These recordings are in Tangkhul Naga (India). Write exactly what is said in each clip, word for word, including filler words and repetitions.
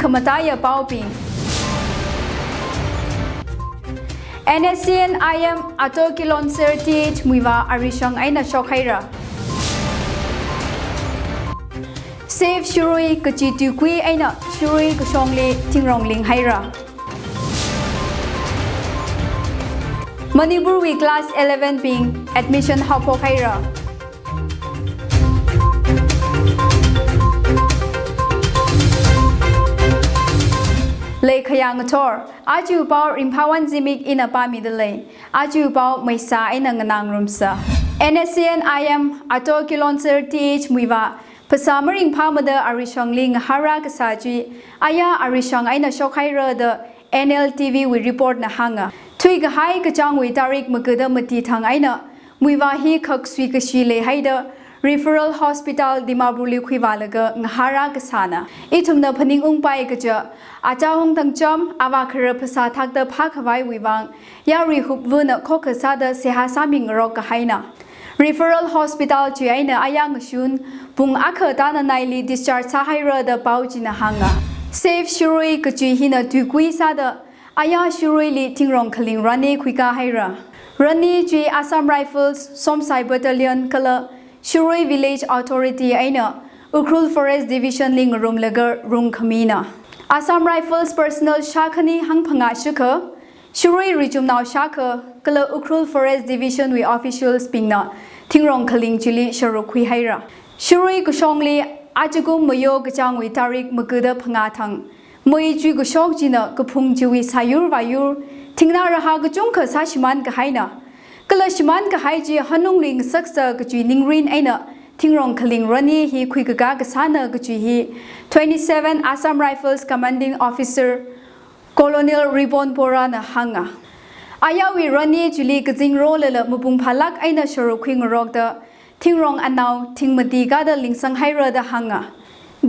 Khamataiya paobing. N S C N I M Ato Kilonser T H Muivah arishang eina shokhaira. Save Shirui kachi tuikui eina Shirui kashongli thingrong linghaira. Manipurwui class eleven bing admission haophokhaira. Leikhayang ngathor, aja pao Ringphāwon Zimik ina pāmidalei, aja pao Meisa eina nganāngarumsa. N S C N I M Ato Kilonser T H Muivah phasā maringphāmada arishangli ngahārā kasā chi, aya arishang eina shokhaira da N L T V wui report na hānga. Thuikahai kachāngwui tarik magada mati thang eina Muivah hi khaksui kashi leihaida referral hospital Dimapurli khuivālaga ngahārā kasāna. Ithumna phaningungpai kaja, Acha Hongthangcham, avā khara phasā thakta phākhavaiwui vang yarui hupvana khokkha sāda seihā sāmingarok kahaina. Referral hospital chi eina aya ngashun pung akha tānanaili discharge sāhaira da pao china hānga. Save Shirui kachi hina tuikui sāda aya Shiruili thingrong khaling rani khuikāhaira. Rani chi Assam Rifles Somsai Battalion kala Shirui Village Authority eina Ukhrul Forest Division li ngarumlaga rungkhamina. Assam Rifles personnel shākhani hangphangā shikha, Shirui richumnao shākha kala Ukhrul Forest Division wui officials bingna thingrong khaling chili sharuk khuihaira. Shirui kashongli ajakum Mayo kachāngwui tarik magada phangā thang mei chui kashok china kaphung chiwui sāyur vāyur, thingnā rahā kachungkha sāshimān kahaina. Kala shimān kahai chi hanungli ngasaksa kachi ningrin eina thingrong khaling rani hi khuikakā kasāna kachi hi twenty-seven Assam Rifles Commanding Officer Colonel Ribon Borana hānga. Ayawui rani chili kazing rolala mapung phālāk eina sharuk khuingarokta thingrong anao thingmati kada lingsanghaira da hānga.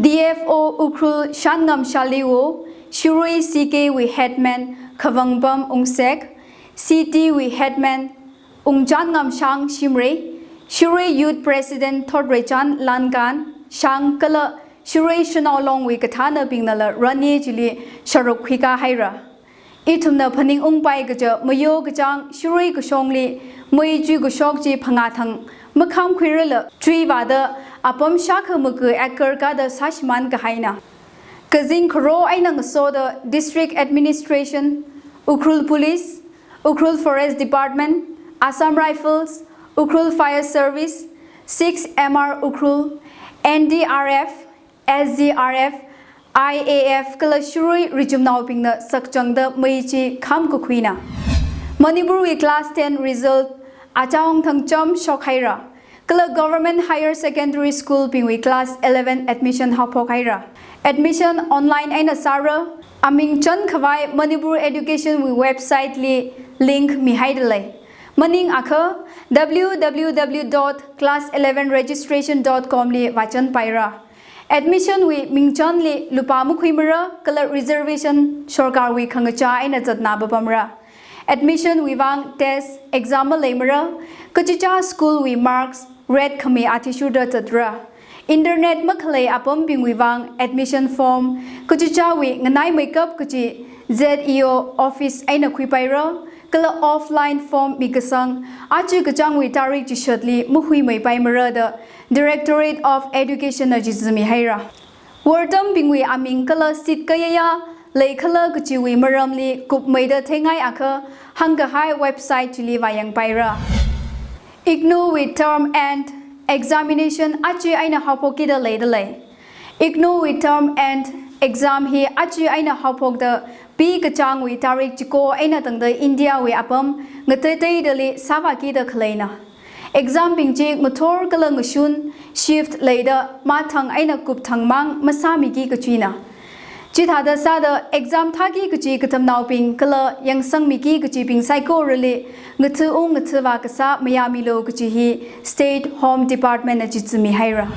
D F O Ukhrul Shanngam Shaliwo, Shirui C K wui headman Khavangbam Ungsek, C T wui headman Ungchanngam Shang Shimrei, Shirui Youth President Thotreichan Lankan Shang kala Shirui Shanao Longwui kathānabingnala rani chili sharuk khuikāhaira. Ithumna phaningungpai kaja Mayo kachāng Shirui kashongli mei chui kashok chi phangā thang makhamkhuirala chuivāda apam shākha maga acre kada sāshimān kahaina. Kazing kharo eina ngasoda District Administration, Ukhrul Police, Ukhrul Forest Department, Assam Rifles, Ukhrul Fire Service, six M R Ukhrul, N D R F, S D R F, I A F kala Shirui richumnaobingna sakchangda mei chi khamkakhuina. Manipurwui class ten result Acha Hongthangcham shokhaira. Kala Government Higher Secondary School bingwui class eleven admission haophokhaira. Admission online eina sāra, aming chankhavai Manipur Education wui website li link mihaidalei. Maningakha W W W dot class eleven registration dot com li vāchanpaira. Admission wui mingchanli lupā makhuimara, kala reservation sorkarwui khangachā eina zatna papamra. Admission wui vang test, exam maleimara, kachichā school wui marks, red khami athishurda zatra. Internet makhalei apambingwui vang admission form, kachichāwui nganaimeikap kachi Z E O office eina khuipaira, kala offline form mikasang, aja kachāngwui tarik chishatli mahuimeipaimara da Directorate of Education na chizimihaira. Wortambingwui aming kala seat kayāyā leikhala kachiwui maramli kupmeida theingai akha hāngkahai website chili vāyangpaira. IGNOU wui term end examination aja eina haophokkida leidalei. IGNOU wui term end exam hi aja eina haophokda P kachāngwui tarik chiko eina tangda India wui apam ngateiteidali sāvākida khaleina. Exam bing chi ngathor kala ngashun shift leida mathang eina kupthangmang masāmiki kachina. Chithāda sāda exam thāki kachi katamnaobing kala yangsangmiki kachibing saikorali ngathaung ngathava kasā mayāmilu kachi hi State Home Department na chizimihaira.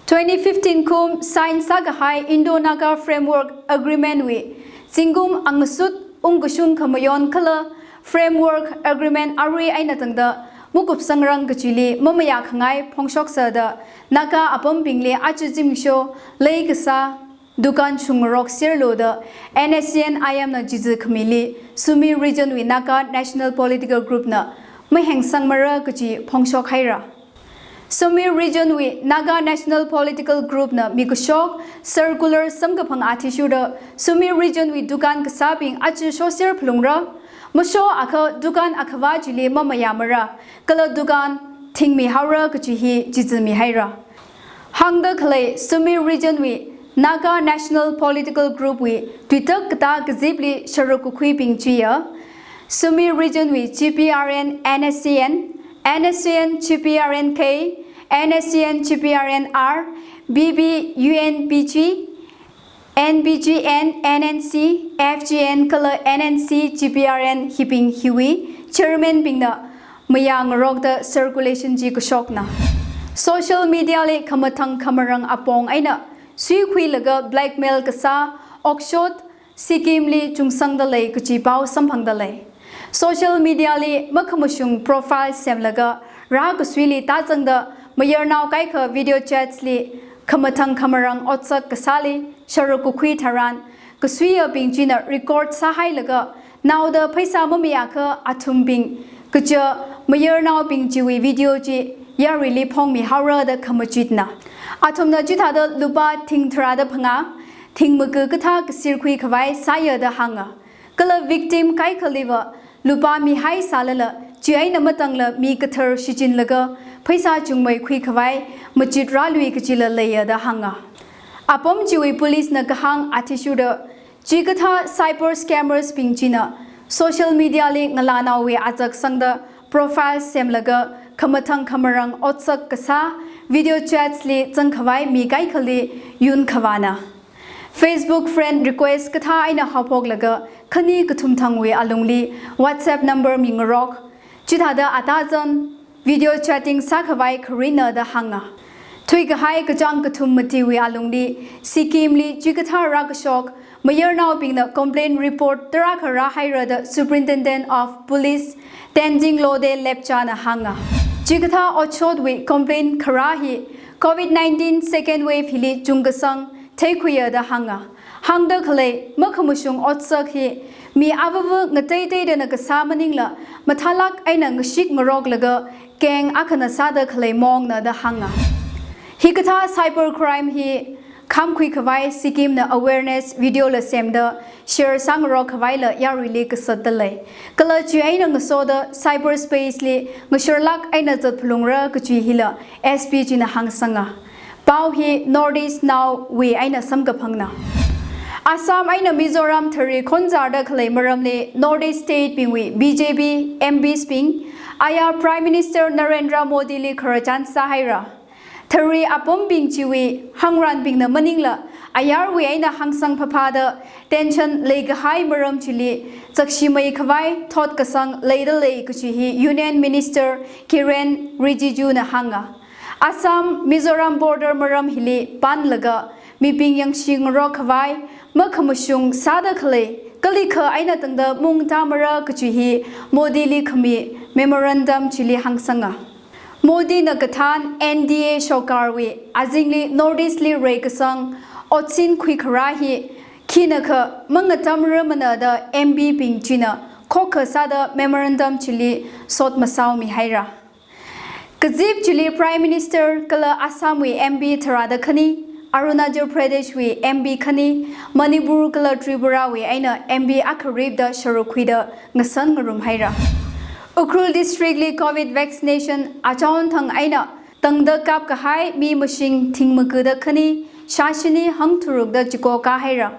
Twenty fifteen kum sign sākahai Indo-Naga Framework Agreement wui zingkum angasut ungkashung khamayon kala Framework Agreement arui eina tangda makupsangrang kachili mamayākhangai phongshoksa da Naga apambingli aja zimiksho leikasā dukan shungrok sirlo da N S C N I M na jizi khamili Sumi Region wui Naga National Political Group na mahengsangmara kaji phongshok haira. Sumi Region wui Naga National Political Group na mikashok circular samkaphang athishurda Sumi Region wui dukan kasābing aja shosir phalungra, masho akha dukan akhava chili mamayāmara, kala dukan thingmi haora kaji hi jizimi haira. Hāngda khalei Sumi Region wui Naga National Political Group wui tuitak katā kazipli sharuk kakhuibing chiya, Sumi Region wui G P R N N S C N, N S C N G P R N K, N S C N G P R N R, B B U N P G, N B G N, N N C, F G N kala N N C G P R N hibing hiwui chairman bingna mayāngarokda circulation chi kashokna. Social media li khamathang khamarang apong eina suikhuilaga blackmail kasā okshot Sikkim li chungsangda lei kaji pao samphangda lei. Social media li makhamashung profile semlaga rākasuili tāzangda mayarnao kaikha video chats li khamathang khamarang otsak kasāli sharuk kakhui tharan, kasuiyabing china record sāhailaga naoda pheisā mami akha athumbing kaja mayarnaobing chiwui video chi yaruili phongmi haora da khamachitna. Athumna chithāda lupā thing tharāda phangā, thing maga kathā kasirkhui khavai sāya da hānga. Kala victim kaikhaliva lupā mihai sālala, chieina matangla mi kathar shichinlaga pheisā chungmeikhui khavai machit rālui kajila leiya da hānga. Apam chiwui police na kahāng athishurda, chikathā cyber scammers bing china social media li ngalānaowui azak sangda profile semlaga khamathang khamarang otsak kasā video chats li zangkhavai mi kaikhali yunkhavāna. Facebook friend request kathā eina haophoklaga khani kathum thangwui alungli WhatsApp number mingarok, chithāda atāzan video chatting sākhavai kharina da hānga. Thuikahai kachāng kathum matiwui alungli Sikkim li chikathā rākashok mayarnaobingna complaint report tarākha rāhaira da Superintendent of Police Tenzing Lode Lepcha na hānga. Chikathā otshotwui complaint kharā hi covid nineteen second wave hili chungkasang theikhuiya da hānga. Hāngda khalei makhamashung otsak hi mi avava ngateiteidana kasā maningla mathālāk eina ngashik ngaroklaga gang akhana sāda khalei mongna da hānga. Hikathā cyber crime hi khamkhui khavai Sikkim na awareness video la semda share sāngarok khavaila yaruili kasatda lei. Kala chieina ngasoda cyber space li ngasharlāk eina zatphalungra kaji hila S P china hāngsanga. Pao hi North East Now wui eina samkaphangna. Assam eina Mizoram thari khonzarda khalei maramli North East state bingwui B J P M Ps bing aya Prime Minister Narendra Modi li khararchan sāhaira. Thari apambing chiwui hāngranbingna maningla ayarwui eina hāngsang phaphāda tension leikahai maram chili zakshimei khavai thot kasang leida lei kaji hi Union Minister Kiren Rijiju na hānga. Assam Mizoram border maram hili panlaga mibing yangshi ngarok khavai makhamashung sāda khalei kalikha eina tangda mungtāmara kaji hi Modi li khami memorandum chili hāngsanga. Modi na kathān N D A shokarwui azingli North East li reikasang otsin khuikharā hi khinakha mangatamramana da M P bing china khokkha sāda memorandum chili sot masao mihaira. Kazip chili Prime Minister kala Assam wui M P tharāda khani, Arunachal Pradesh wui M P khani, Manipur kala Tripura wui eina M P akharipda sharuk khuida ngasan ngarumhaira. Ukhrul District li covid vaccination achaon thang eina tangda kapkahai mi mashing thing magada khani, shā shini hangtharukda chiko kāhaira.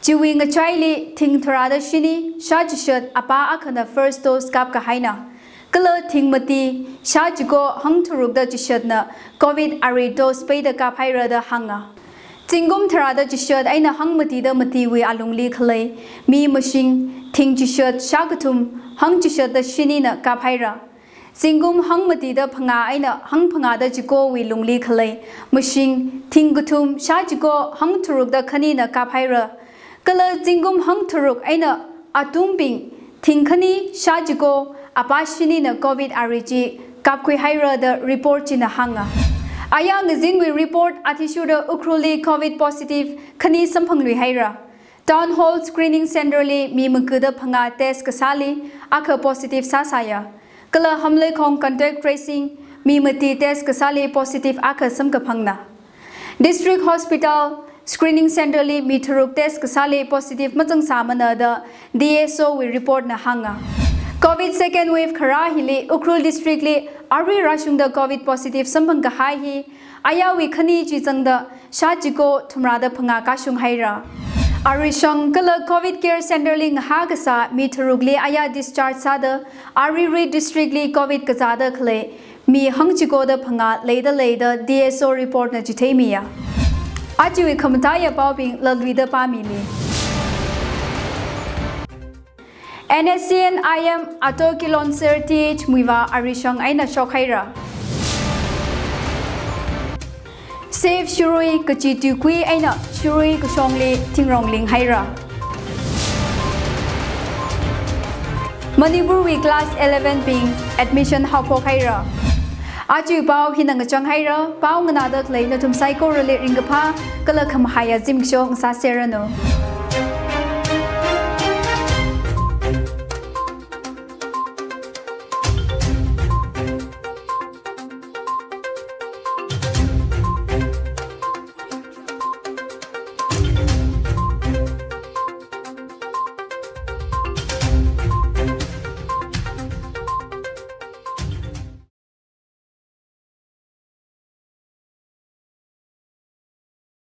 Chiwui ngachaili thing tharāda shini, shā chishat apā akhana first dose kapkahaina. Kala thing mati, shā chiko hangtharukda chishatna covid ari dose peida kaphaira da hānga. Zingkum tharāda chishat eina hangmatida matiwui alungli khalei mi mashing thing chishat shā kathum hangchishatda shinina kaphaira. Zingkum hangmatida phangā eina hangphangāda chikowui lungli khalei mashing thing kathum shā chiko hangtharukda khanina kaphaira. Kala zingkum hangtharuk eina atumbing thing khani shā chiko apā shinina covid ari chi kapkhuihaira da report china hānga. Aya ngazinwui report athishurda Ukhrulli covid positive khani samphangluihaira. Town Hall Screening Centre li mi magada phangā test kasāli akha positive sāsāya. Kala Hamleikhong contact tracing mi mati test kasāli positive akha samkaphangna. District Hospital Screening Centre li mi tharuk test kasāli positive mazangsāmana da D S O wui report na hānga. Covid second wave kharā hili Ukhrul District li arui rāshungda covid positive samphang kahai hi ayawui khani chi zangda shāchiko thumrāda phangā kashunghaira. Arishang kala covid care centre li ngahā kasā mi tharukli aya discharge sāda aruirui district li covid kazāda khalei mi hangchikoda phangā leida lei da D S O report na chitheimiya. Ajawui khamataiya paobing latluida pāmili. N S C N I M Ato Kilonser T H Muivah arishang eina shokhaira. Save Shirui kachi tuikui eina Shirui kashongli thingrong linghaira. Manipurwui class eleven bing admission haophokhaira. Ajawui pao hina ngachanghaira, pao nganāda khalei nathum saikorali ringkaphā kala khamahaiya zimiksho ngasāserranu.